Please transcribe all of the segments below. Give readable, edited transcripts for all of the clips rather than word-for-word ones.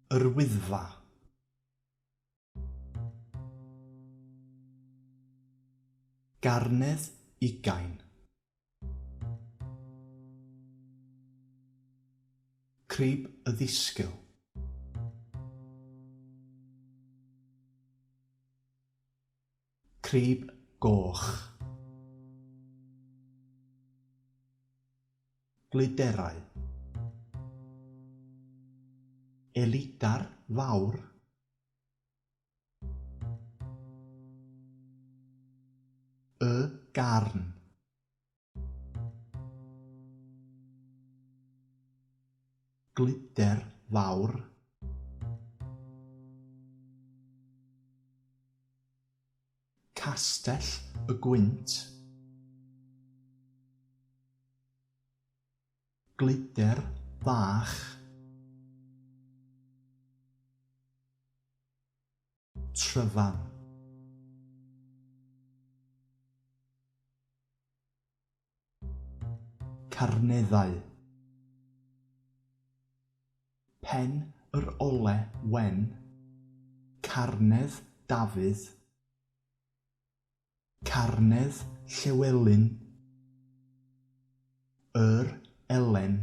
Yr Wyddfa. Garnedd ugain. Crib y Ddisgyl. Crib Goch. Glyderau. Elidar Fawr. Y Garn. Glyder Fawr. Castell y Gwynt. Glyder Fach. Tryfan. Carneddau. Pen yr Ole Wen. Carnedd Dafydd. Carnedd Llewelyn. Yr Elen.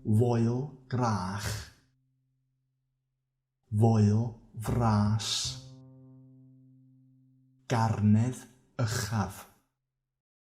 Foel Grach. Foel Fras. Garnedd Uchaf.